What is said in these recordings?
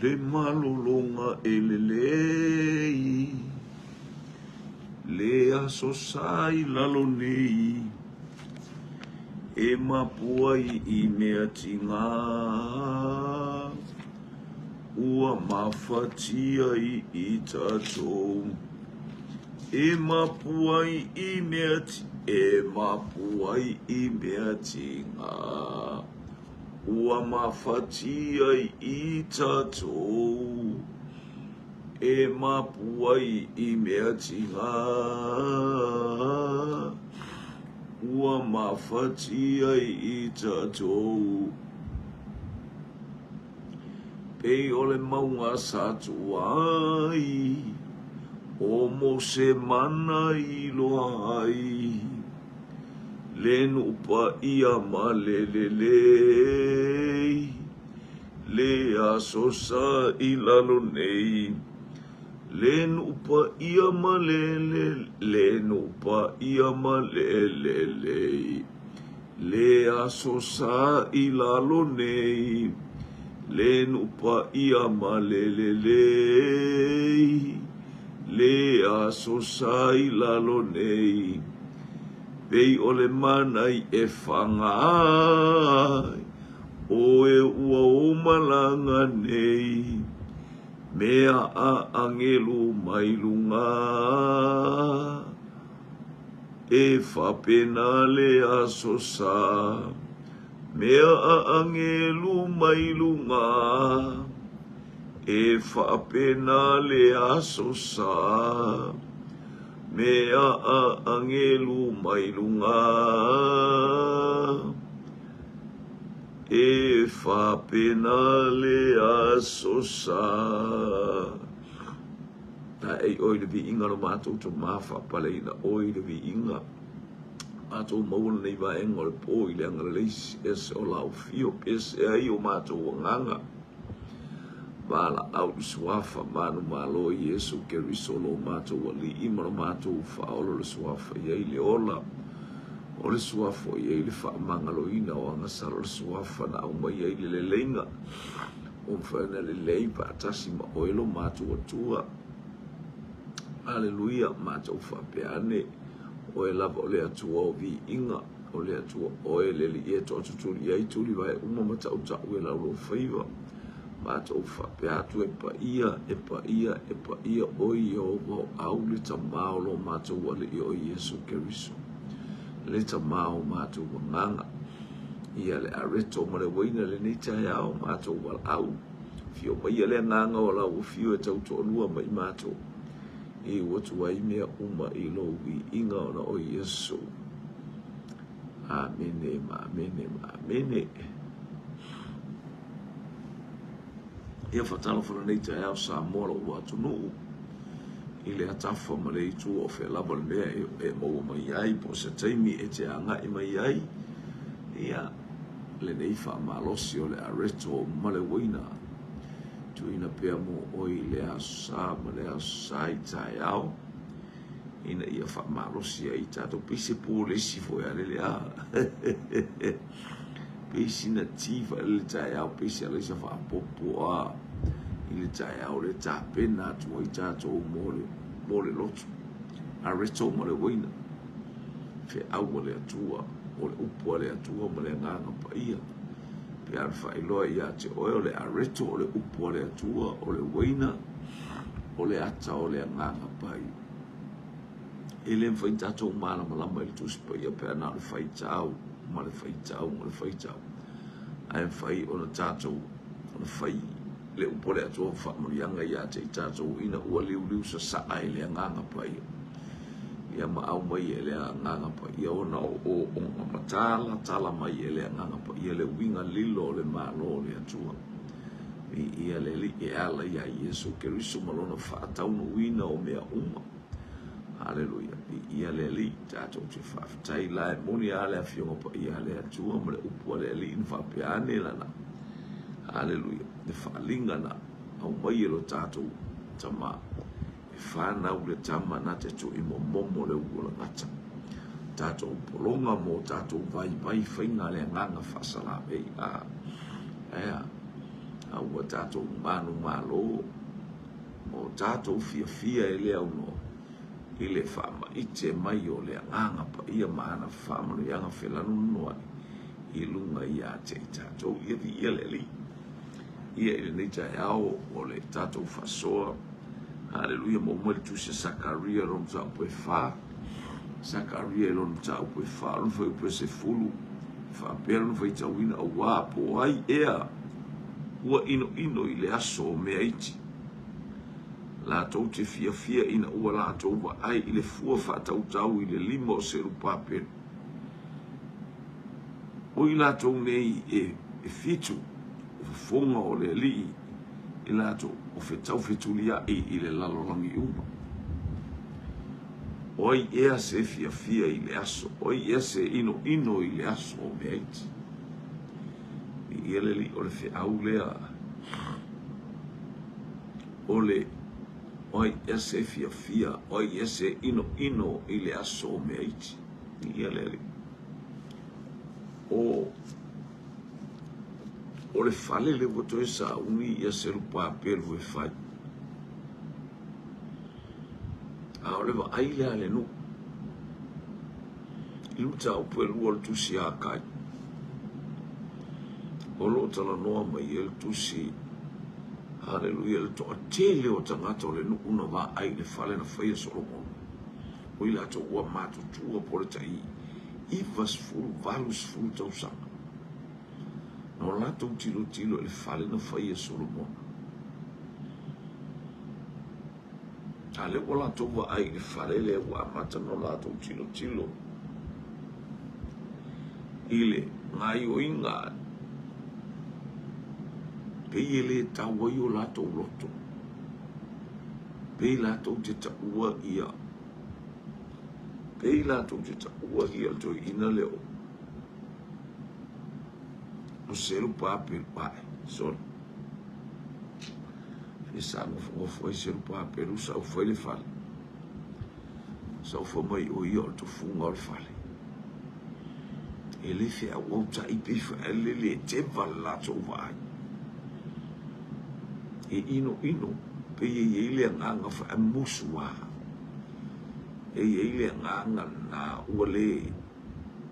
Le malologa e lelei, Le aso sa i lalo nei, E mapu ai i mea tigā, Ua mafatia i i tatou. E mapu ai i mea E mapu ai i mea tigā, Ua mafatia i tatou. E mapu ai i mea tigā, Ua mafatia i tatou. Pei o le mauga sa tuai, O Mose mana i loa ai, Le nuu paia ma le lelei, Le aso sa i lalo nei, Le nuu paia ma le lelei, Le nuu paia ma le lelei. Le aso sa i lalo nei, Le nuu paia ma le lelei, Le aso sa i lalo nei, Pei o le mana i e faga ai, Oe ua o malaga nei, Mea a angelu mai luga. E faapena le aso sa, mea a angelu mai luga. E faapena le aso sa, mea a angelu mai luga. E faapena le aso sa. Tae oe i le viiga lo matou tama, faapaleina oe i le viiga. Matou maua lenei vaega o le po i le agalelei ese o lau afio, pese ai o matou agaga. Valaau i suafa manumalo Iesu Keriso lo matou Alii ma lo matou Faaola o le suafa i ai le ola, o le suafa o i ai le faamagaloina o agasala, o le suafa na aumai ai le leleiga. Ua mafai ona lelei faatasi ma oe lo matou Atua. Aleluia, matou faapea ane, Oe lava o le Atua o viiga, o le Atua oe le Alii e toatutuli ai tulivae uma ma tautau e lau faiva. Matou faapea atu, e paia, e paia, e paia oe Ieova o au le Tama o lo matou Alii o Iesu Keriso, le Tama o matou agaga. Ia le areto ma le uaina lenei taeao matou valaau. Afio maia le agaga o lau afio e tautoalua ma i matou. I ua atu ai mea uma i lou viiga ona o Iesu. Amene ma amene ma amene. Ia faatalofa lenei taeao Samoa lou atunuu i le atafa ma le itu o fea lava le mea e maua mai ai po o se taimi e te agai mai ai. Ia lenei faamalosi o le areto ma le uaina tuuina pea mo oe i le aso sa ma le aso sa i taeao ina ia faamalosi ai tatou. Pei se po le isi foi a lele a. Pei sina ti foi le taeao, pei se alaisa faapopo a i le taeao le tapena atu ai tatou mo le, mo le lotu. Areto ma le uaina, feau a le Atua, o le upu a le Atua ma le Agaga Paia. Pe a faailoa ia te oe o le areto o le upu a le Atua, o le uaina, o le ata o le Agaga Paia. E le mafai ona tatou malamalama i le Tusi Paia pe a na o le faitau ma le faitau ma le faitau. Ae mafai ona tatou ona fai le upu a le Atua faamanuiaga ia te i tatou ina ua liuliu sasaa i le Agaga Paia. Ia ma aumai e le Agaga Paia ona ooooga ma talatala mai e le Agaga Paia le uiga lilo o le Malo o le Atua. Viia le Alii e ala iā Iesu Keriso ma lona faataunuuina o mea uma. Aleluia. Viia le Alii. Tatou te faafetai la e moni lava le Afioga Paia a le Atua ma le upu a le Alii na faapea ane lana. Aleluia. Le faaaliga na aumai e lo tatou Tama. E fanau le tama na te tui momomo le ulualagata. Tatou pologa mo tatou vaivai faiga le agaga faasalamei. A, ae a? A ua tatou manumalo ma o tatou fiafia e le aunoa i le faamaite mai o le Agaga Paia ma ana faamanuiaga felanunuai i luga ia te i tatou. Ia viia le Alii. Ia i lenei taeao o le tatou faasoa. Haleluia, maua mai le tusi a Sakaria lona mataupu e fa. Sakaria i lona mataupu e fa, lona fuaiupu e 10, e faapea lona faitauina, Auā po o ai ea ua inoino i le aso o mea iti, latou te fiafia ina ua latou vaai i le fua faatautau i le lima o Serupapelu. O i latou nei e fitu o fofoga o le Alii i latou o fetaufetuliai i le lalolagi uma. O ai ea se fiafia i le aso, o ai ea se inoino i le aso o mea iti? Viia le Alii, o le feau lea o le o ai ea se fiafia, o ai ea se inoino i le aso o mea iti. Viia le Alii. O o le fale lea ua toe sauni ia Serupapelu e fai. A o le vaai lea a le nuu i le mataupu e lua o le tusi a Kai. O lo o talanoa mai ai le tusi, haleluia, le toatele o tagata o le nuu na vaai i le fale na faia Solomona. O i latou ua matutua po o le tai 90, 80 tausaga. Na o latou tilotilo i le fale na faia Solomona. A lea ua latou vaai i le fale lea ua amata ona latou tilotilo i le gaioiga pei e le tau ai o latou loto, pei latou te taua ia, pei latou te taua ia le toeaina lea o o Serupapelu, ae, sorry. Fia sa nofonofo ai Serupapelu sa ufai le fale. Sa ufa mai o ia o le tofuga o le fale. E le feauautai pei faele le teva le latou vaai. E inoino pei e i ai le agaga faamusu a. E i ai le agaga na ua le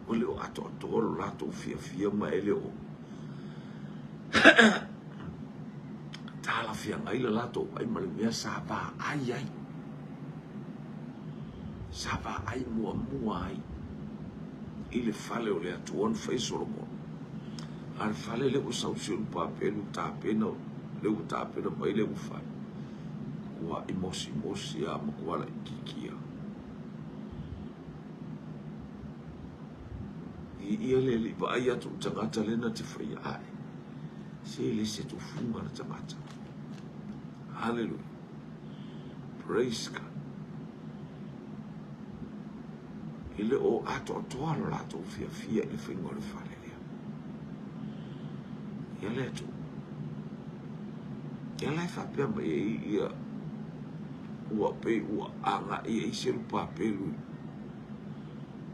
ua le o atoatoa lo latou fiafia ma e le o talafeagai le latou ai ma le mea sa vaai ai, sa vaai muamua ai i le fale o le Atua na fai e Solomona. A le fale lea ua sau Serupapelu tapena, lea ua tapena mai lea ua fai, ua i mosimosi a matua laitiiti lava. I ia le alii vaai atu i le tagata lea na te faia ae. Se le se tofuga le tagata. Hallelujah. Praise God. E le o atoatoa lo latou fiafia i le faiga o le fale lea. Ia le Atua. Ia la e faapea mai ai ia ua pei ua agai ai Serupapelu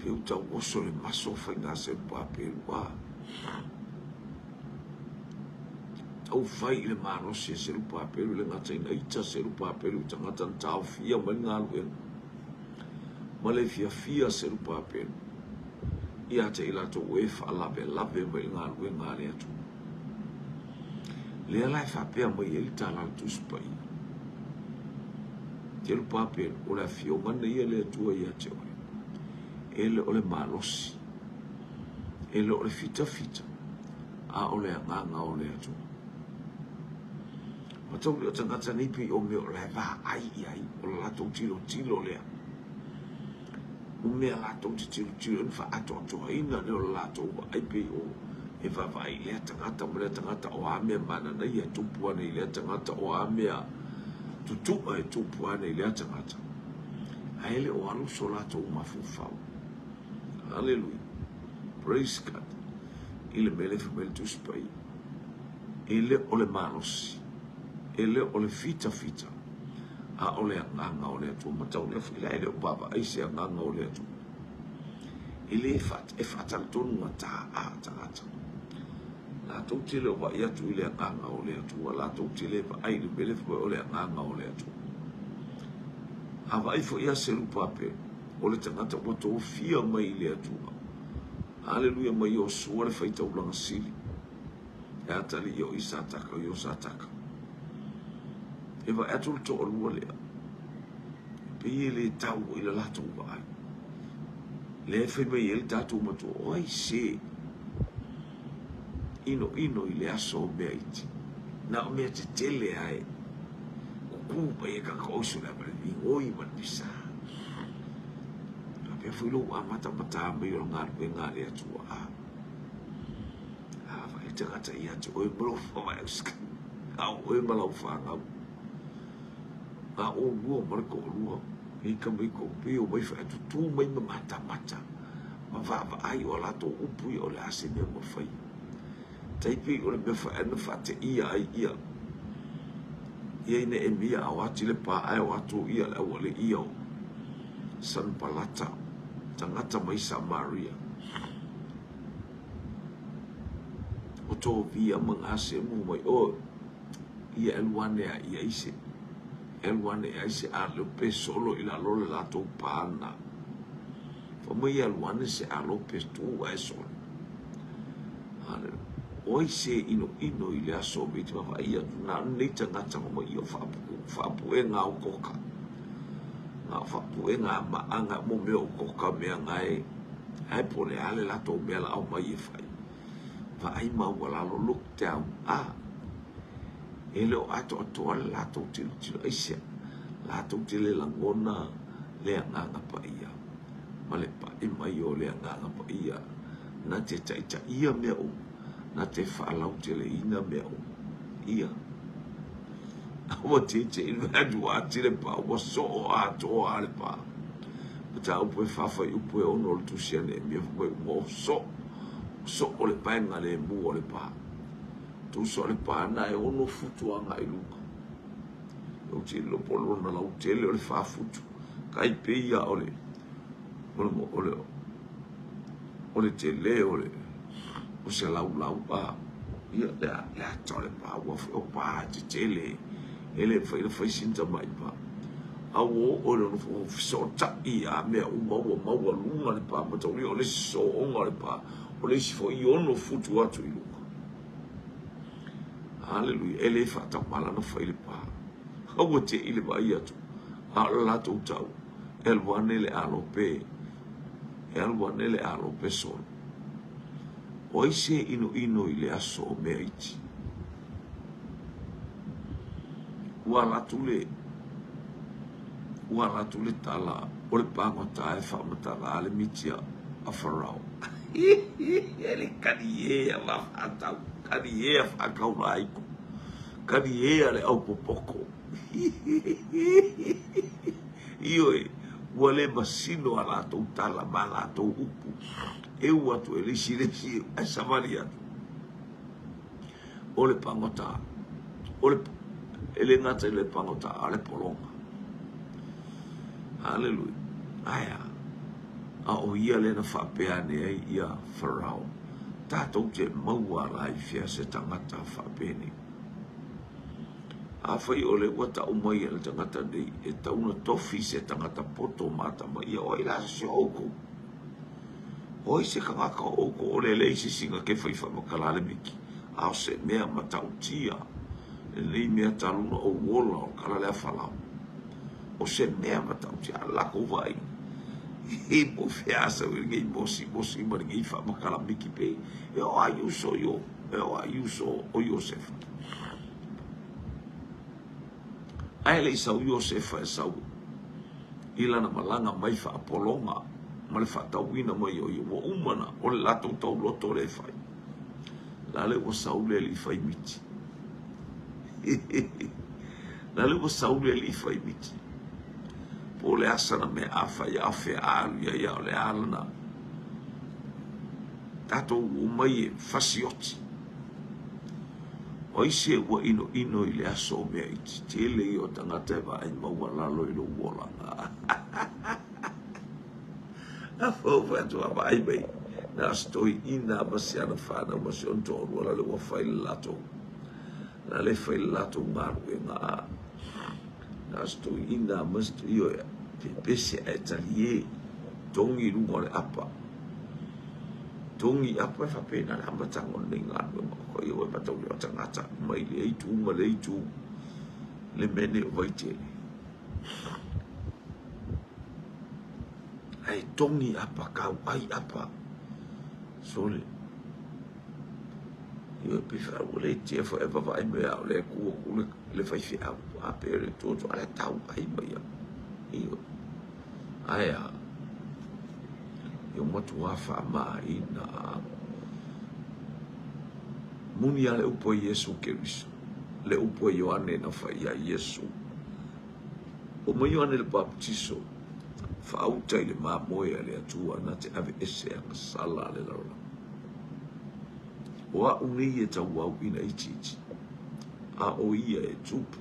pei ua tau oso le maso o faiga a Serupapelu a tau fai i le malosi e Serupapelu le gata ina ita Serupapelu i tagata na taofia mai le galuega ma le fiafia Serupapelu ia te i latou e faalavelave mai le galuega a le Atua. Lea la e faapea mai ai le tala a le Tusi Paia. Serupapelu, o le afioga nei a le Atua ia te oe, e le o le malosi, e le o le fitafita, a o le agaga o le Atua. Matau o tagata nei pei o mea o la e vaai i ai, o le latou tilotilo lea. O mea latou te tilotilo ai ma faaatoatoaina lea o le latou vaai pei o e vaavaai i lea tagata ma lea tagata o a mea mananaia e tupu ane i lea tagata o a mea tutu'a e tupu ane i lea tagata. Ae le o alu so latou mafaufau. Haleluia. Praise God. I le mea lea fai mai le Tusi Paia. E le o le malosi, e le o le fitafita, a o le agaga o le Atua. Matau lea foi la e le o vaavaai se agaga o le Atua. E le e faatalitonu gata a tagata. Latou te le o vaai atu i le Agaga o le Atua, latou te le vaai i le mea lea fai mai o le Agaga o le Atua. A vaai foi ia Serupape, o le tagata ua tofia mai i le Atua. Aleluia mai Iosua le faitaulaga sili. E atalii o Isataka o Iosataka. E vaai atu le toalua lea. E pei e le tau i le latou vaai. Lea e fai mai ai le tatou matua, o ai se inoino i le aso o mea iti. Na o mea tetele lava e kukū mai ai kakaoiso le ama le migoi ma le pisa. Faapea foi lou amatamatā mai o le galuega a le Atua. A, a vaai le tagata ia te oe ma lou a o oe ma lau fanau. A ʻolua ma le toalua, i ka mai kou pei o mai fai atu, tu mai ma matamata ma vaavaai o a latou upu ia o le a se mea ua fai. Tai pei o le mea fai na faateia ai ia ia i Neemia a o atu le pa ae o atu ia le aualii ia o Sanbalata, tagata mai Samaria. O Tovia ma Gasemu mai o ia e alu ane a ia i se e alu ane ai se alope solo i lalo o le latou pana. Fai mai e alu ane se alope tu ae solo. Haleluia. O ai se inoino i le aso o miti ma vaai atu na o lenei tagata ma mai ia faapuega o koka. Na o faapuega a maaga mo mea o koka mea gae ae po o le a le latou mea la aumai e fai. Vaai maualalo, look down, a, e le o atoatoa le latou tilotilo. Aisea? Latou te le lagona le Agaga Paia ma le pai mai o le Agaga Paia na te taitaia mea uma, na te faalauteleina mea uma. Ia. Ua tietie i atu ati le pa, ua soo atoa le pa. Mataupu e faafaiupu e ono o le tusi a Neemia fai mai ua soo, soo le paega lemu o le pa. Tusa o le pa na e ono futu agai i luga. Ou te iloa po o lona lautele o le 4 futu. Tai pei ia o le o le o le o le tele o le o se laulau a ia le le ata o le pa ua foi o pa tetele e le mafai ona fai sina tamai pa. A ua oo i lona fesootai a mea uma ua maualuga le pa mataulia o le isi sooga o le pa o le isi foi 6 futu atu i luga. Haleluia. E le faatamala na fai le pa. Aua te i le vaai atu a o le latou tau e alu ane le alope e alu ane le alope solo. O ai se inoino i le aso o mea iti? Ua ala atu le ua ala atu le tala o le pagota e faamatala le miti a Farao. E le kali e a faatau, kali e a faakaulaiku, kali e a le aupopoko. Ioe, ua le masino a latou tala ma a latou upu, e u atu e le isi le isi ae savali atu. O le pagota, o le, e le gata i le pagota, a o le pologa. Haleluia. Ae a? A o ia lea na faapea ane ai ia Farao, tatou te maua la i fea se tagata faapenei? Afai o lea ua tau mai e le tagata nei e tau na tofi se tagata poto ma atamai ia, o ai la se o oukou? O ai se tagata o oukou o lea leai se sina ke fai faamatala le miki, a o se mea matautia lenei mea talu ona ou ola o le kala lea Farao. O se mea matautia a lakou vaaiga. I po fea sau i lenei mosimosi ma lenei faamatala miki pe e o ai uso i o e o ai uso o Iosefa. Ae le i sau Iosefa e sau i lana malaga mai faapologa ma le faatauina mai o ia, ua uma na o le latou tauloto lea e fai. La le ua sau le alii fai miti. La le ua sau le alii fai miti. Po o le a sana mea a fai, a o fea a alu ia ia, o le a lana tatou omai e fasioti. O ai se ua inoino i le aso o mea iti? Tele ia o tagata e vaai maualalo i lou olaga. A fou fai atu a vaai mai. Na o se toeaina ma si ana fanau ma si ona toalua la le ua fai le latou la le fai le latou galuega a na o se toeaina ma si ioe pepese ae talie togi i luga o le apa togi apa e faapena le amataga o lenei galuega o ia ua mataulia o tagata mai lea itu ma lea itu le mea nei o Vaitele. Ae togi apa kau ai apa. Sole. Ioe pe wha ua le tia fo e vavaai mai au le ku aku le, le whai whiau. A pe le tuatu ale tau ai mai au. Ioe. Ae a. Io matua wha maa ina. Muni a le upo Iesu Keriso. Le upu a Ioane na fai iā Iesu. O mai Ioane le Papatiso, faauta i le mamoe a le Atua na te aveese agasala a le lalolagi. O a'u nei e tauau ina itiiti, a o ia e tupu,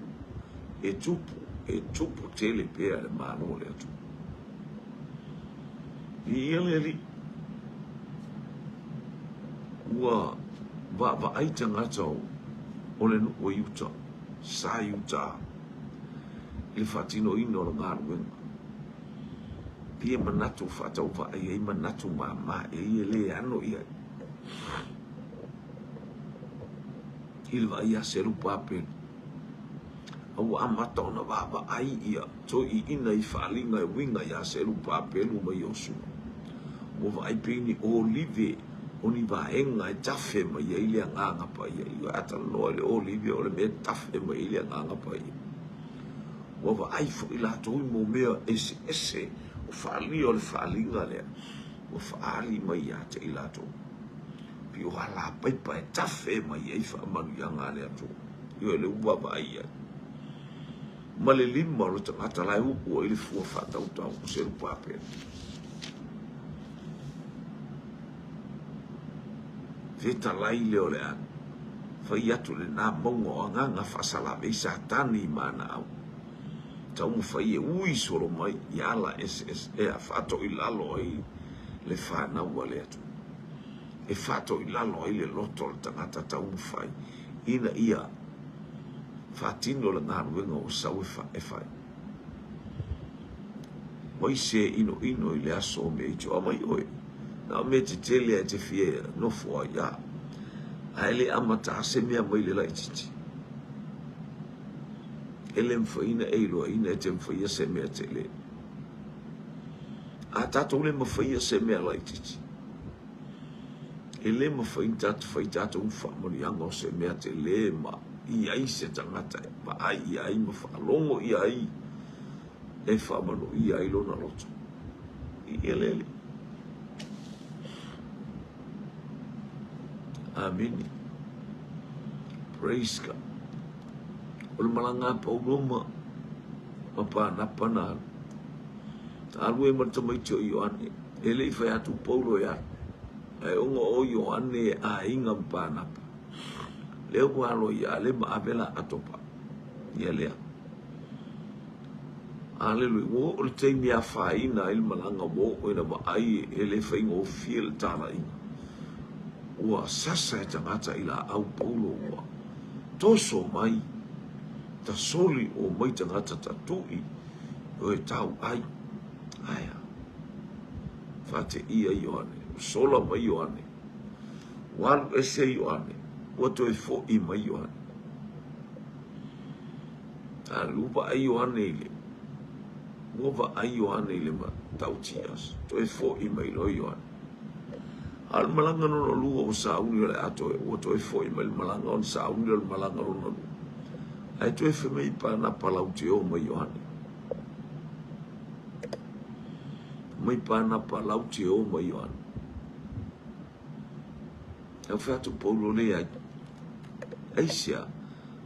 e tupu, e tupu tele pea le Malo o le Atua. Viia le Alii! Ua vaavaai tagata o le nuu o Iuta, sa Iuta, i le faatinoina o le galuega. Pei e manatu faatauvaa i ai manatu mama e ia le ano i ai. I le vaai ia Serubabelo, a ua amata ona vaavaai ia toeaiina i faaaliga e uiga iā Serubabelo ma Iosua. Ua vaai pei ni olive o ni vaega e tafe mai ai le Agaga Paia. Ioe, a talanoa i le olive o le mea e tafe mai ai le Agaga Paia. Ua vaai foi latou i mau mea eseese o faaalia o le faaaliga lea ua faaali mai ia te i latou. Pei o alapaipa e tafe mai ai faamanuiaga a le Atua. Ioe, lea ua vaavaai i ai. Ma le lima o le tagata la e uu ai le fua faatautau o Serubabelo. Fetalai lea o le a fai atu lena mauga o agaga faasalavei Satani ma ana au. Taumafai e ui solo mai i ala eseese e faatoilalo ai le fanau a le Atua. E faatoilalo ai le loto o le tagata taumafai ina ia faatino le galuega ua sau e fai. Mai se inoino i le aso o mea iti, o mai oe, na o mea tetele a e te fia nofo ai, a, ae le amata se mea mai le laititi. E le mafai e iloaina e te mafaia se mea tele. A tatou le mafaia se mea laititi, E le mafai ona tatou fai tatou faamanuiaga o se mea tele ma i ai se tagata e vaai i ai ma faalogo i ai e faamanuia ai lona loto. I elele. Amene. Praise God. O le malaga a Paulo ma ma Pānapa na alu. Alu ai ma le tamaiti o Ioane. E le i fai atu Paulo e alu, ae ona o Ioane e aiga ma Pānapa. Lea ua alo ia ale ma ave la atopa. Ia lea. Aleluia. Ua oo le taimi e afaina ai le malaga ua oo ina vaai e le faigofie le talaiga. Ua sasa e tagata i laau Paulo ua toso mai, tasoli o mai tagata tatui o e tau ai. Aea. Faateia Ioane, ua sola mai Ioane, ua alu ese Ioane, ua toe foʻi mai Ioane. Alu vaai Ioane i le, ua vaai Ioane i le matautia, toe foʻi mai loa Ioane. A o le malaga lona lua ua sauni o le a toe, ua toe foʻi mai le malaga ona sauni o le malaga lona lua. Ae toe fai mai Panapa latou te o mai Ioane. Mai Panapa latou te o mai Ioane. Au fai atu Paulo leai. Aisea,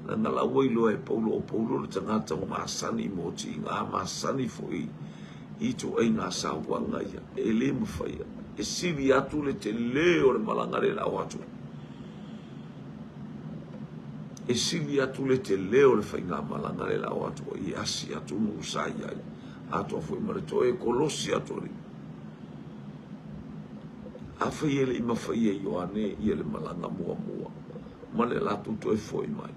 leaga la ua iloa e Paulo o Paulo le tagata ua masani mo tiga, masani foi i ituaiga sauaga ia. E le mafai e sili atu le tele o le malaga lea o le a o atu. E sili atu le tele o le faigamalaga lea o le a o atu ai e asi atunuu sa i ai, atoa foi ma le toe kolosi atu alii. Afai e le i mafai e Ioane ia le malaga muamua ma le latou toe foi mai,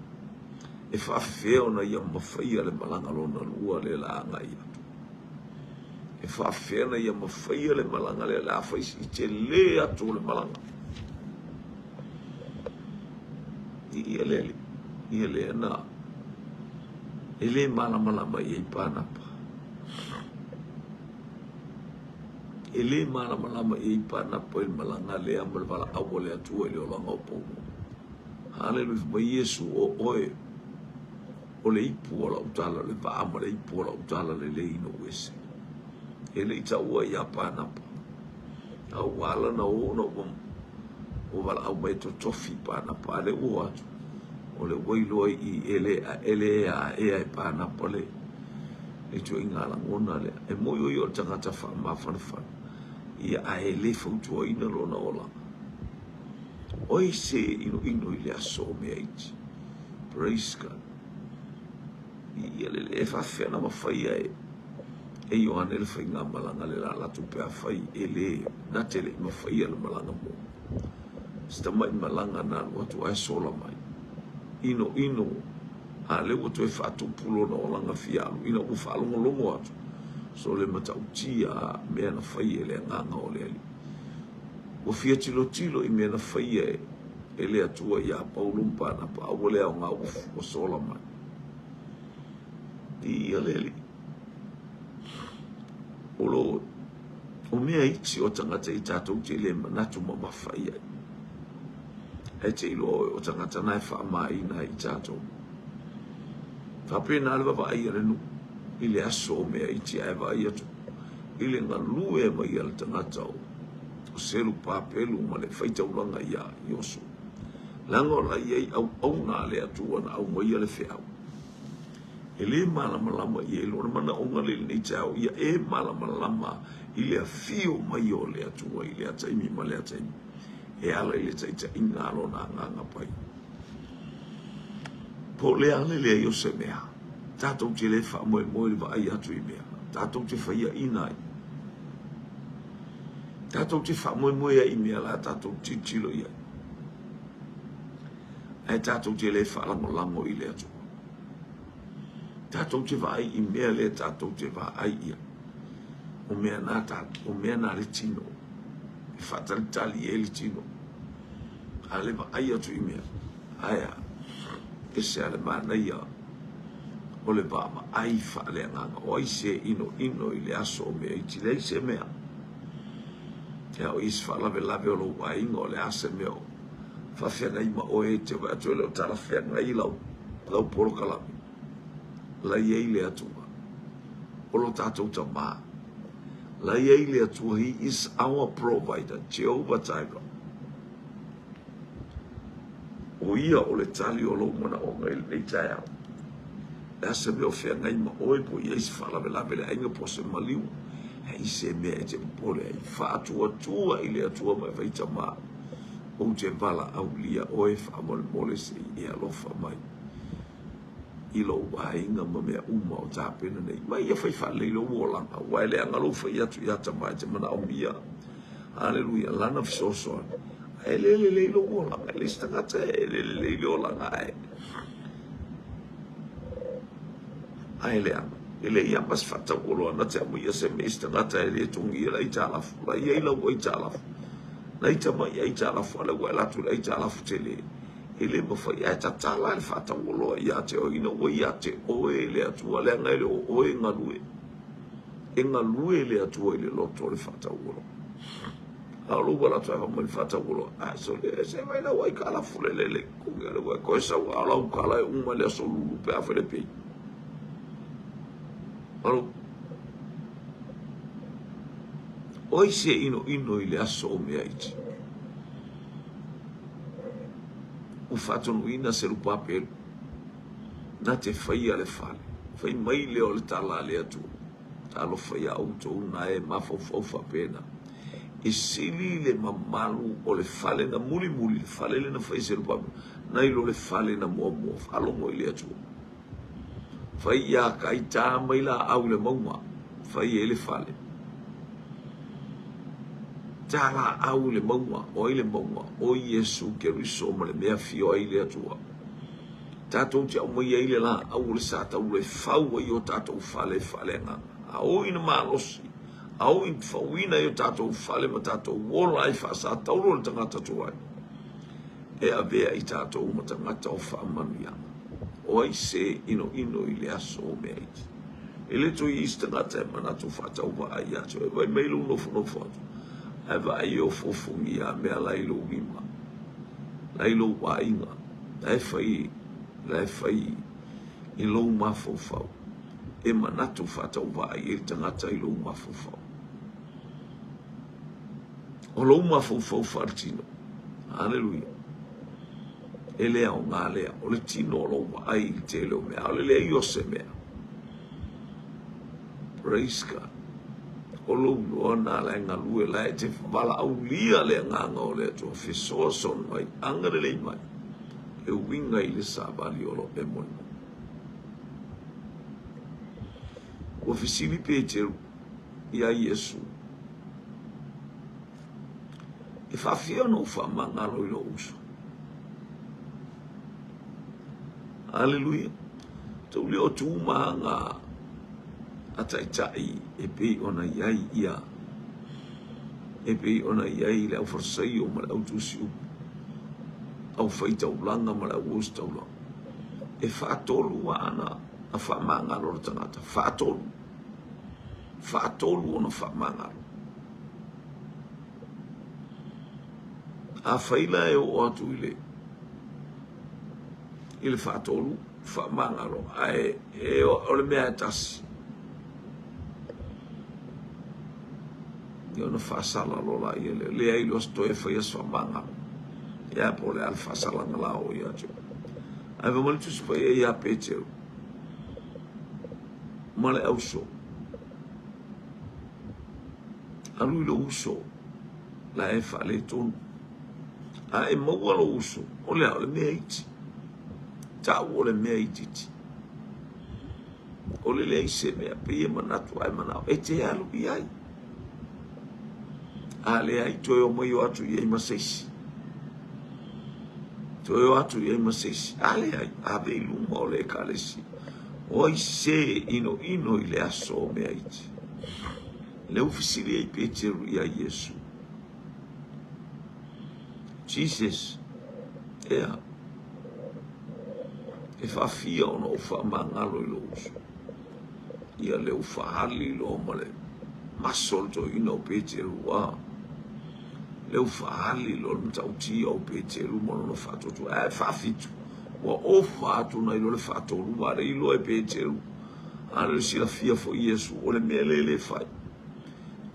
e faafefea ona ia mafaia le malaga lona lua lea la agai atu? E faafefea ona ia mafaia le malaga lea la fai i tele atu o le malaga? Ia le ia lea na e le malamalama i ai Panapa. E le malamalama i ai Panapa i le malaga lea ma le valaau a le Atua i le olaga o Paulo. Haleluia, fai mai Iesu, o oe o le ipu o lau tala, le vaa ma le ipu o lau tala lelei ina ua ese. E le i taua ia Panapa. A ua ala na o ona ua, ua valaau mai e totofi Panapa, a lea ua o atu. O le ua iloa i e le, e le aea e Panapa le, le ituaiga lagona lea. E moi o ia o le tagata faamafanafana, ia ae le fautuaina lona olaga. O ai se inoino i le aso o mea iti? Praise God. Ia le le faafefea na mafaia e e Ioane le faigamalaga le la latou pe afai e le na te le i mafaia le malaga mo. Se tamai malaga na alu atu ae sola mai. Ino ino a lea ua toe faatupu lona olaga fia alu ina ua faalogologo atu so le matautia mea na fai e le agaga o le Alii. Ua fia tilotilo i mea na faia e le Atua iā Paulo ma Panapa, a ua le aoga ua sola mai. Viia le Alii. O lo o mea iti o tagata i tatou te le manatu mamafa i ai. Ae te iloa oe o tagata na e faamaina ai i tatou. Faapena le vavaai a le nuu i le aso o mea iti ae vaai atu i le galue mai a le tagata o Serupapelu ma le faitaulaga iā Iosu. Leaga o la e i ai auauna a le Atua na aumaia le feau. E le malamalama i ai lona manaoga le i lenei taeao, ia e malamalama i le afio mai o le Atua i lea taimi ma lea taimi e ala i le taitaiga a lona Agaga Paia. Po o le a le leai o se mea, tatou te le faamoemoe i le vaai atu i mea, tatou te faiaina ai. Tatou te faamoemoe ai i mea la tatou tilotilo i ai. Ae tatou te le faalagolago i le Atua. Tatou te vaai i mea lea tatou te vaai i ai. O mea na, o mea na le tino. E faatalitali ai le tino. A le vaai atu i mea, ae a, ese a le manaia o le vaavaai faaleagaga. O ai se inoino i le aso o mea iti? Leai se mea. Ia o i se faalavelave o lou aiga, o le a se mea o faafeagai ma oe, e te vaai atu e le o talafeagai lau, lau polokalame. La i ai le Atua. O lo tatou Tamā. La i ai le Atua, He is our provider, Jehovah Jireh. O ia o le tali o lou manaoga i lenei taeao. Le a se mea o feagai ma oe, po i ai se faalavelave i le aiga, po o se maliu, e i se mea e te popole ai. Faatuatua i le Atua ma e fai tama, ou te valaaulia oe faamolemole se i e alofa mai i lou aiga ma mea uma o tapena nei. Mai ia fai faalelei lou olaga, aua e leaga lou fai atu ia tama e te manaomia. Aleluia, lana fesoasoani. Ae le lelei lou olaga, e leai se tagata e le lelei le olaga ae. Ae leaga, e leai lava ma se faatauoloa na te aumaia se mea i se tagata e le togia le aitalafu. La e i ai lau aitalafu. Na ita mai aitalafu, a lea ua e alu atu i le aitalafu tele. E le mafai, ae tatala le faatauoloa ia te oe, ina ua ia te oe le Atua, leaga e le o oe e galue. E galue le Atua i le loto o le faatauoloa. A o lou valaau ae mai le faatauoloa, a sole, se mai lau aitalafu le lele, kugi ale ua e koe sau, a o lau kala e uma i le aso lulu pe a fai le pei. Alo. O ai se inoino i le aso o mea iti? Ua faatonuina Serupapelu, na te faia le fale, fai mai lea o le tala a le Atua, Talofa iā outou na e mafaufau faapena, e sili le mamalu o le fale na mulimuli, le fale lea na fai e Serupapelu, nai lo le fale na muamua. Faalogo i le Atua. Fai iā kai tā mai laau i le mauga, fai ai le fale. Talaau i le mauga, o ai le mauga? O Iesu Keriso ma le mea afio ai le Atua. Tatou te aumaia ai le laau o le satauro e fau ai o tatou fale faaleagaga. A oo ina malosi, a oo ina fauina ai o tatou fale ma tatou ola ai faasatauro le tagata tuai, e avea i tatou ma tagata o faamanuiaga. O ai se inoino i le aso o mea iti? E le toe i ai se tagata e manatu faatauvaa ia te oe. Vaai mai lou nofonofo atu, ae vaai e ofoofogia mea la i lou lima, la i lou aiga, la e fai, la e fai i lou mafaufau. E manatu faatauvaa i ai le tagata i lou mafaufau. O lou mafaufau faaletino. Aleluia. E le aoga lea. O le tino o lou vaai i le tele o mea, a o le leai o se mea. Praise God. O lou iloa na la e galue la e te valaaulia le agaga o le Atua fesoasoani mai, agalelei mai e uiga i le savali o lo e molimoli. Ua fesili Peteru iā Iesu, E faafia ona ou faamagalo i lou uso? Aleluia. Tou le o tu ma aga a taitai e pei ona i ai ia e pei ona i ai le aufarisaio ma le autusi upu, aufaitaulaga ma le auositaulaga. E faatolu ana a faamagalo le tagata, faatolu. Faatolu ona faamagalo. Afai la e oo atu i le i le faatolu faamagalo ae e, o le mea e tasi ia ona faasala loa laia lea. Leai loa se toe faia se faamagalo. Ia po o le a le faasalaga la o ia te oe. Ae fai mai le Tusi Paia ia Peteru ma le auso, Alu i lou uso la e faaletonu. A e maua lou uso, o le a? O le mea iti. Tau o le mea itiiti. O le leai se mea, pei e manatu ae manao e te alu i ai. A leai, toe o mai o atu i ai ma se isi. Toe o atu i ai ma se isi. A leai, ave i luma o le Ekalesia. O ai se inoino i le aso o mea iti? Lea ua fesili ai Peteru iā Iesu. Jesus, ea, e faafia ona ou faamagalo i lou uso. Ia lea ua faaali loa ma le maso o le toeaina o Peteru, a. Lea ua faaali loa le matautia o Peteru ma lona faatuatua. Ae faafitu, ua ofa atu nai lo le faatolu, ua le iloa e Peteru. A o le silafia foi Iesu, o le mea lea e le fai.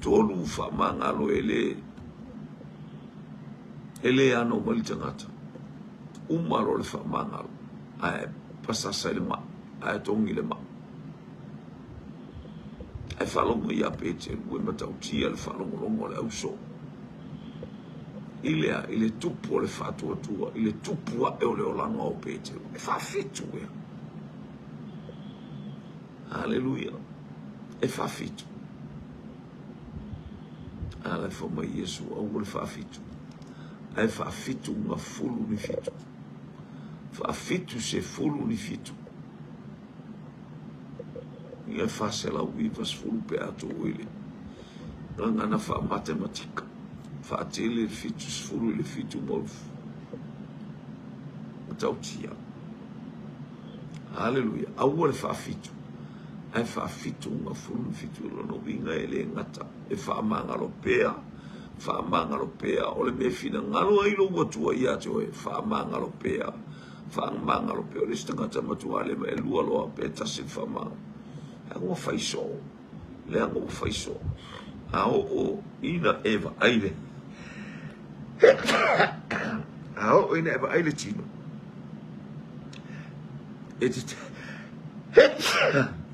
Tolu faamagalo e le e le ano mai le tagata. Uma loa le faamagalo, ae pasasa i le maa, ae togi le maa. Ae faalogo ia Peteru e matautia le faalogologo a le ausoo i le a? I le tupu o le faatuatua, i le tupu ae o le olaga o Peteru. E faafitu ea. Aleluia. E faafitu. A la e fai mai Iesu, aua le faafitu. Ae faafitu ga fulu ni fitu. Faafitu se fulu ni fitu. Ia 490 pe a tuu i le gagana faamatematika. Faatele le 70 i le 7 ma le matautia. Haleluia. Aua le faafitu, ae faafitu ga 17. O lona uiga e le gata e faamagalo pea, faamagalo pea. O le mea e finagalo ai lou Atua ia te oe, faamagalo pea. Faamagalo pea. O le isi tagata matua leva e lua loa pe tasi le faamagalo. Leaga ua fai soo. Leaga ua fai soo. A oo ina e vaai le A oo ina e vaai le tino e te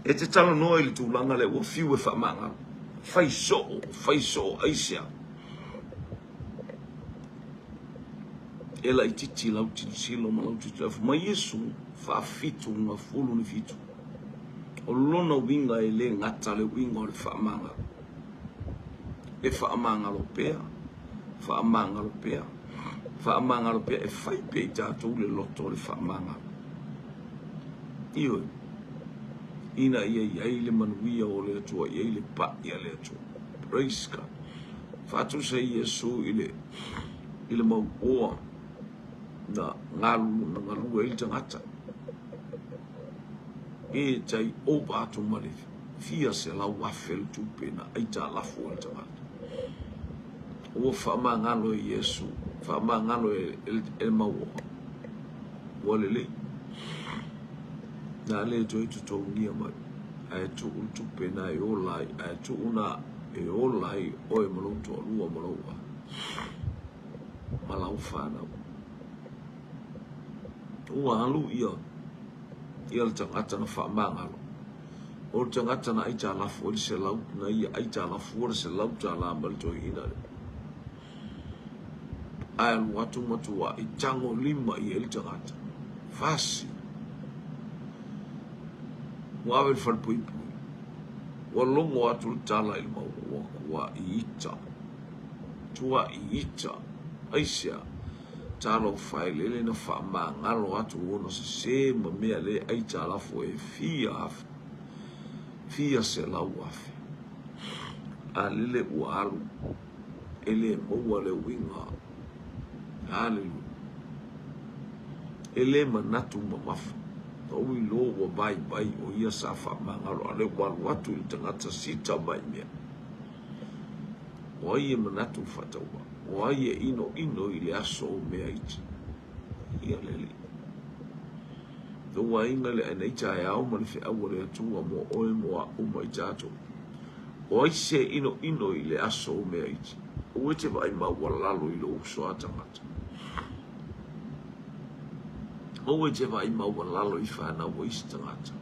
e te talanoa i le tulaga lea ua fiu e faamagalo. Fai soo, fai soo, aisea? E laititi lau tilotilo ma lau tilotilo. Fai mai Iesu, faafitu ga fulu ni fitu. O lona uiga e le gata le uiga o le faamagalo. E faamagalo pea. Faamagalo pea. Faamagalo pea e fai pea i tatou le loto o le faamagalo. Ioe. Ina ia i ai le manuia o le Atua, i ai le pai a le Atua. Praise God. Faatusa Iesu i le i le mauoa na galu na galue ai le tagata. E tai ova atu ma le fia 100,000 le tupe na aitalafu ai le tagata. Ua faamagalo e Iesu, faamagalo e le mauoa. Ua lelei. Na le toe totogia mai, ae tuu le tupe na e ola ai, ae tuu na e ola ai oe ma lou toalua ma lou ma lau fanau. Ua alu ia ia le tagata na faamagalo. O le tagata na aitalafu ai le selau, na ia aitalafua le $100 mai le toeaina lea. Ae alu atu matuai tagolima i ai le tagata. Fasi. Ua ave i le falepuipui. Ua logo atu le tala i le mau ua tuai ita. Tuai ita. Aisea? Talofa e lele na faamagalo atu ona sese ma mea le aitalafu e fia afe, fia 100,000. A lele ua alu, e le maua le uiga. Haleluia. E le manatu mamafa. Na ou iloa ua vaivai o ia sa faamagalo, a o lea ua alu atu i le tagata sita mai mea. O ai e manatu faatauvaa? O ai e inoino i le aso o mea iti? Ia le Alii. Lou aiga le aina i taeao ma le feau a le Atua mo oe mo a'u ma i tatou. O ai se inoino i le aso o mea iti? Aua e te vaai maualalo i lou uso a tagata. Aua e te vaai maualalo i fanau a isi tagata.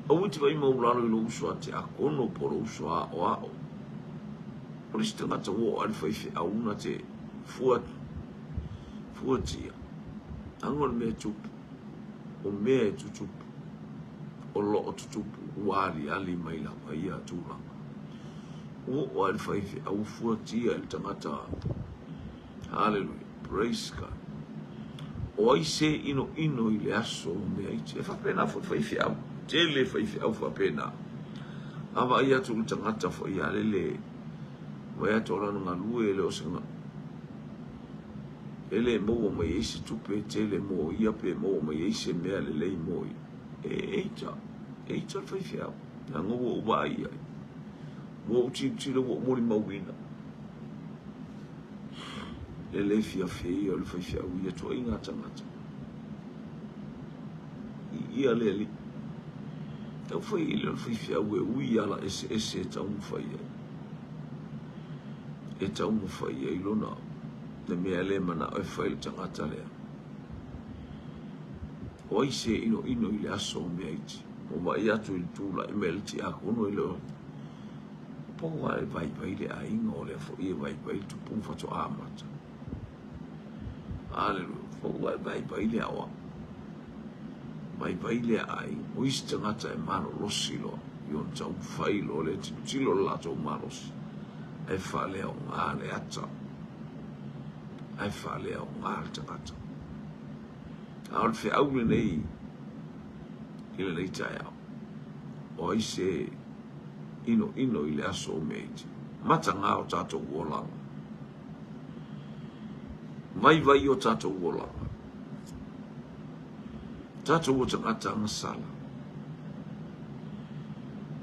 Aua e te vaai maualalo i lou uso a tiakono po o lou uso a aoao. O le isi tagata ua oo lava i le faifeau na te fua, fuatia. Leaga o le mea e tupu, o mea e tutupu, o lo o tutupu, ua aliali mai lava ia tulaga. Ua oo lava i le faifeau fuatia e le tagata. Haleluia. Praise God. O ai se inoino i le aso o mea iti? E faapena foi faifeau. Tele faifeau faapena. A vaai atu i le tagata foi a lele, vaai atu o lana galue e le o se e le maua mai ai se tupe tele mo ia pe maua mai ai se mea lelei mo ia. E eita, eita le faifeau. Leaga ua ou vaai i ai. Ua ou tilotilo ua ou molimauina. Le le fiafia ia o le faifeau i ia tuaiga tagata. I ia le alii. Tau fai i le faifeau e ui ala eseese e taumafai ai. E taumafai ai lona le mea le manao e fai le tagata lea. O ai se inoino i le aso o mea iti. Ua vaai atu i le tulai mai le tiakono e le o Po o e vaivai le aiga o lea foi e vaivai le tupu faatoa amata. Aleluia. Po o e vaivai le aoao. Vaivai le aiga. O isi tagata e malolosi loa. I ona taumafai loa lea tilotilo le latou malosi. Ae faaleaoga le ata. Ae faaleaoga le tagata. A o le feau lenei i lenei taeao. O ai se inoino i le aso o mea iti. Mataga o tatou olaga. Vaivai o tatou olaga. Tatou o tagata agasala.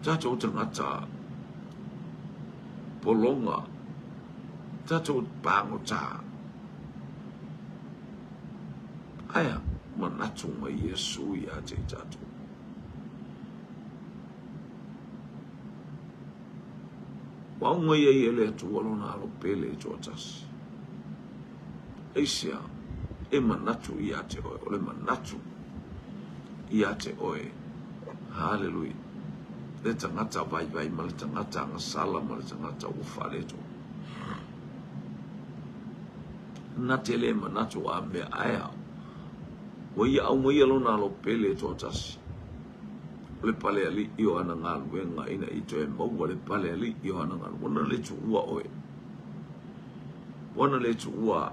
Tatou o tagata pologa. Tatou pagota. Aia manatu mai Iesu ia te i tatou. Ua aumaia ai e le Atua lona alo pele e toatasi. Aisea e manatu ia te oe, o le manatu ia te oe. Haleluia. Le tagata vaivai ma le tagata agasala ma le tagata ua faaletonu. Na te le manatu a mea aea. Ua ia aumaia lona alo pele e toatasi. O le pale aliʻi o ana galuega ina i toe maua le pale aliʻi o ana galuega. Ona le tuua oe. Ua na le tuua.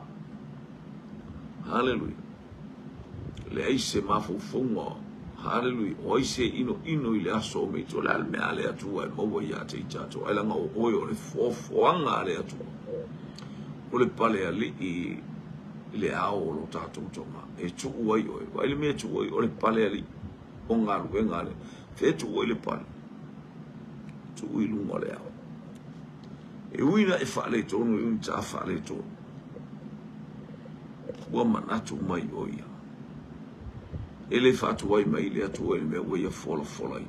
Haleluia. Leai se mafaufauga. Haleluia. O ai se inoino i le aso o Meito? O le a le mea a le Atua e maua ia te i tatou? Ai leaga o oe o le foafoaga a le Atua. O le pale alii i le ao o lo tatou tama. E tuu ai oe. Vaai le mea e tuu ai o le pale alii o galuega a le. Fea e tuu ai le pale? Tuu i luga o le ao. E ui na e faaletonu, e ui na ta faaletonu. Ua manatu mai o ia. E le faatuai mai le Atua i le mea ua ia folafola i.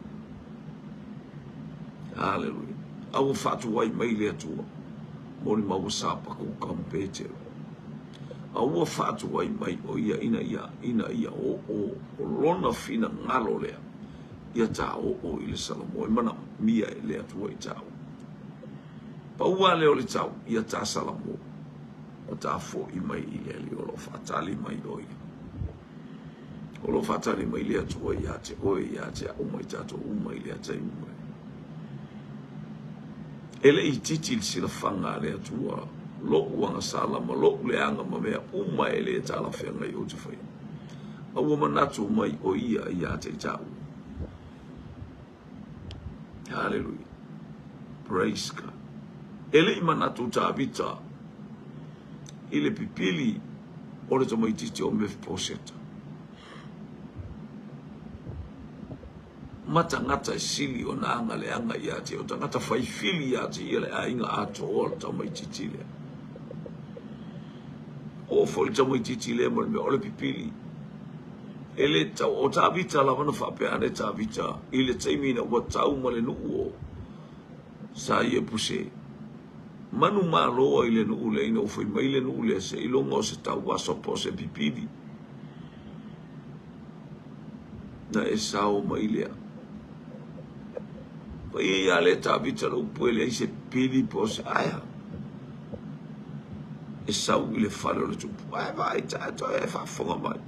Haleluia. A ua faatuai mai le Atua. Molimau ua Sapakuka ma Petero. A ua faatuai mai o ia ina ia, ina ia oo o lona finagalo lea. Ia ta oo i le Salamo e manaomia e le Atua i tau. Pau lava lea o le tau, ia ta Salamo. Ua ta foi mai i le Alii o lo o faatali mai o ia. O lo o faatali mai le Atua ia te oe, ia te au ma i tatou uma i lea taimi mai. E le itiiti le silafaga a le Atua, lo'u agasala ma lo'u leaga ma mea uma e le talafeagai ou te faia. A ua manatu mai o ia ia te i taua. Hallelujah. Praise God. E le i manatu Tavita i le pipili o le tamaitiiti o Mefiposeta. Ma tagata e sili ona aga leaga ia te o tagata faifili ia te ia le aiga atoa o le tamaitiiti lea. Oo foi le tamaitiiti lea ma le mea o le pipili. E le tau, o Tavita lava na faapea ane Tavita i le taimi ina ua tau ma le nuu o sa Iepuse. Manumalo ai le nuu lea ina ua fai mai le nuu lea seiloga o se tauaso po o se pipili. Na e sao mai lea. Paia ia le Tavita le upu e leai se pili po o se aea. E sau i le fale o le tupu. Ae vaai tatou e faafofoga mai.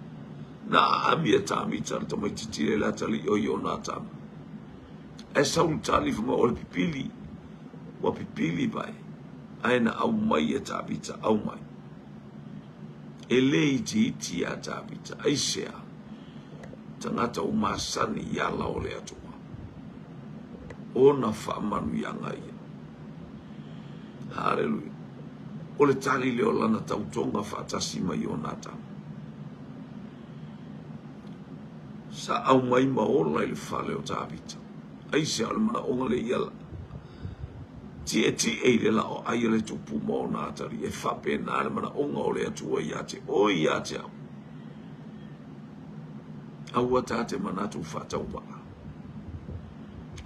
Na aami e Tavita le tamaitiiti le atalii o Ionatana. Ae sau le tali fai mai o le pipili. Ua pipili vai. Ae na aumai e Tavita, aumai. E le itiiti iā Tavita, aisea? Tagata ua masani i ala o le Atua. Ona faamanuiaga ia. Haleluia. O le tali lea o lana tautoga faatasi ma Ionatana. Sa aumai ma ola i le fale o Tavita. Aisea? O le manaoga lea ia Tietie i le laoai a le tupu ma ona atalii, e faapena le manaoga o le Atua ia te oe ia te au. Aua ta te manatu faatauvaa.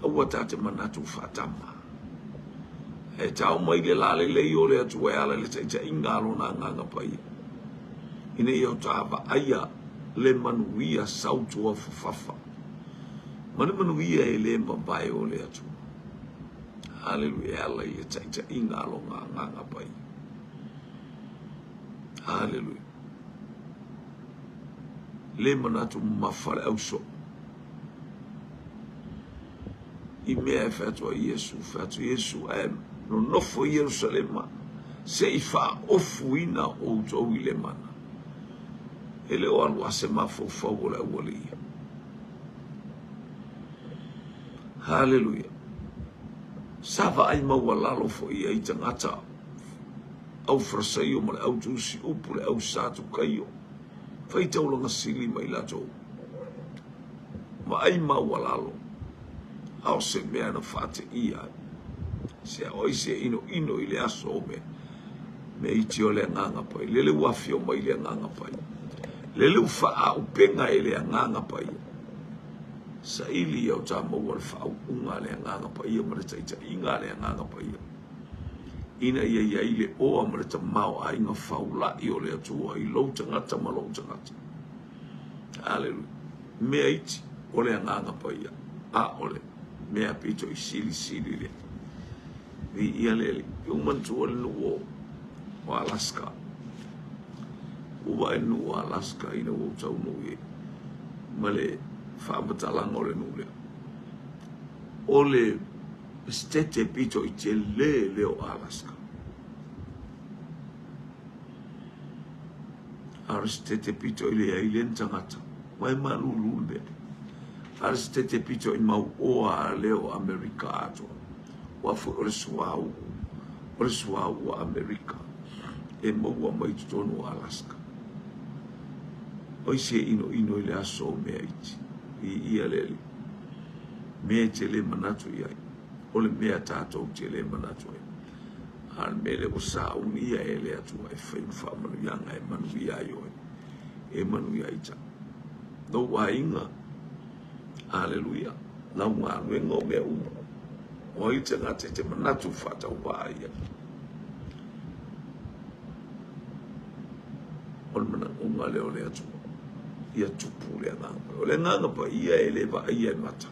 Aua ta te manatu faatama. E tau mai le la lelei o le Atua e ala i le taitaiga a lona Agaga Paia, ina ia o ta vaaia le manuia sautua fafafa ma le manuia e le mavae o le Atua. Haleluia, e ala i le taitaiga a lona Agaga Paia. Haleluia. Le manatu mamafa le ausoo. I mea e fai atu ai Iesu, fai atu Iesu, ae nonofo i Ierusalema, se i faaofuina outou i le mana. E le o alu a se mafaufau o le aualii ia. Haleluia. Sa vaai maualalo foi ai tagata au Farasaio ma le au tusi upu le au Satukaio, fai taulaga sili mai latou. Vaai maualalo, a o se mea na faateia ai. Se o ai se inoino i le aso o mea, mea iti o le Agaga Paia. Lele ua afio mai le Agaga Paia. Lele ua faauupega e le Agaga Paia. Saili ia o ta maua le faauuga a le Agaga Paia ma le taitaiga a le Agaga Paia, ina ia i ai le oa ma le tamaoaiga faula'i o le Atua i lou tagata ma lou tagata. Aleluia. Mea iti o le Agaga Paia, a o le mea pito i silisili lea. Viia le Alii. Ua manatua le nuu o Alaska. Ua vaai le nuu o Alaska ina ua ou taunuu i ai ma le faamatalaga o le nuu lea. O le setete pito i tele lea o Alaska. A o le setete pito i leai lea ni tagata. Ua e malulu le mea. A o le setete pito i mauoa a lea o Amerika atoa. Aua foi o le suauu, o le suauu a Amerika e maua mai totonu o Alaska. O ai se inoino i le aso o mea iti? Viia le Alii. Mea e te le manatu i ai, o le mea tatou te le manatu ai. A o le mea lea ua saunia e le Atua e fai ma faamanuiaga e manuia ai oe, e manuia ai ta. Lou aiga, aleluia, lau galuega o mea uma. O ai le tagata e te manatu faatauvaa i ai? O le manaoga lea o le Atua, ia tupu le Agaga Paia. O le Agaga Paia e le vaaia e mata.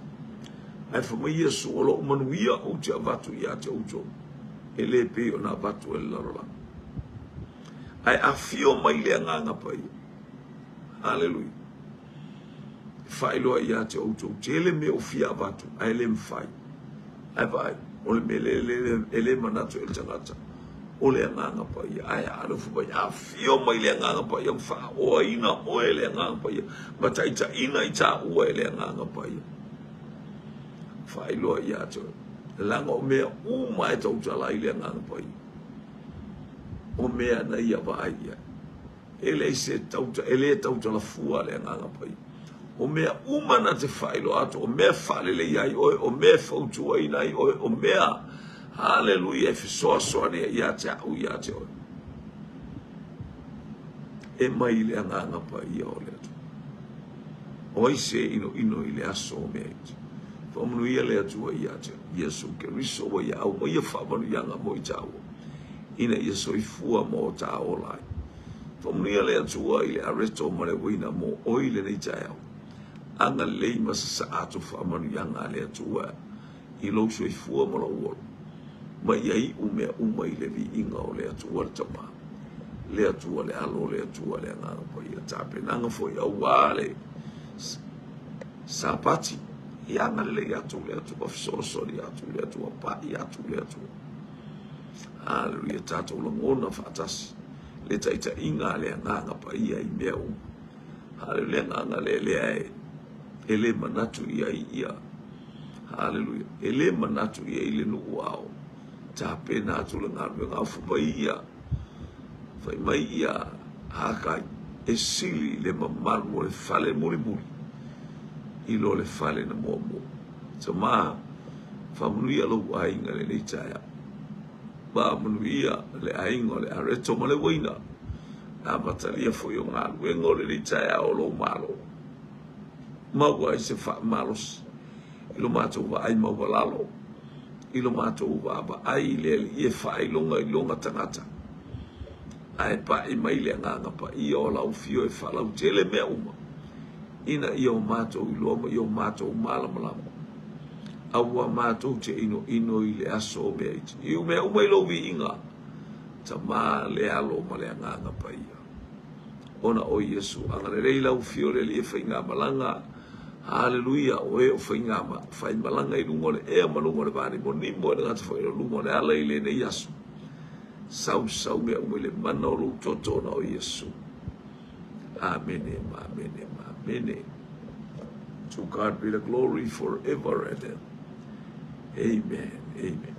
Ae fai mai Iesu, o lou manuia ou te avatu ia te outou, e le pei ona avatu e le lalolagi. Ae afio mai le Agaga Paia. Haleluia. E faailoa ia te outou, tele mea o fia avatu, ae le mafai. Ae vaai, o le mea e le manatu e le tagata, o le Agaga Paia. Ae a le fai mai, afio mai le Agaga Paia, ma faaoaina oe e le Agaga Paia, ma taitaiina i taua e le Agaga Paia. Faailoa ia te oe, leaga o mea uma e tautala ai le Agaga Paia, o mea na ia vaai i ai. E leai se tauta, e le tautala fua le Agaga Paia. O mea uma na te faailoa atu, o mea e faaleleia ai oe, o mea e fautuaina ai oe, o mea, haleluia, e fesoasoani ai ia te au, ia te oe. E mai le Agaga Paia o le Atua. O ai se inoino i le aso o mea iti? Faamanuia le Atua ia te oe. Iesu Keriso ua ia aumaia faamanuiaga mo i tāua, ina ia soifua ma o tā ola ai. Faamanuia le Atua i le areto ma le uaina mo oe i lenei taeao. Agalelei ma sasaa atu faamanuiaga a le Atua i lou soifua ma lou ola, ma ia iu mea uma i le viiga o le Atua le Tama, le Atua le Alo, le Atua le Agaga Paia. Tapenaga foi auā le Sapati, ia agalelei atu le Atua, fesoasoani atu le Atua, pai atu le Atua. Haleluia, tatou lagona faatasi le taitaiga a le Agaga Paia i mea uma. Haleluia, le agaga lea lea e, e le manatu i ai ia. Haleluia, e le manatu i ai le nuu ao tapena atu le galuega ao fai mai ia, fai mai ia Hakai, e sili le mamalu o le fale mulimuli i lo le fale na muamua. Tama, faamanuia lou aiga i lenei taeao. Faamanuia le aiga o le Areto ma le Uaina, le amatalia foi o galuega o lenei taeao o lou Malo. Maua ai se faamalosi i lo matou vaai maualalo, i lo matou vaavaai i le Alii e faailoga i lona tagata, ae pai mai le Agaga Paia o lau Afio e faalautele mea uma, ina ia o matou iloa ma ia o matou malamalama. Aua matou te inoino i le aso o mea iti. Iu mea uma i lou viiga, Tama, le Alo ma le Agaga Paia. Ona o Iesu, agalelei lau afio le Alii e faigamalaga. Haleluia, o e o faigama, faimalaga i luga o le ea ma luga o le vanimonimo e le gata foi o luga o le ala i lenei aso. Sausau mea uma i le mana o lou toto ona o Iesu. Amene ma amene ma amene. To God be the glory forever and ever. Amen. Amen.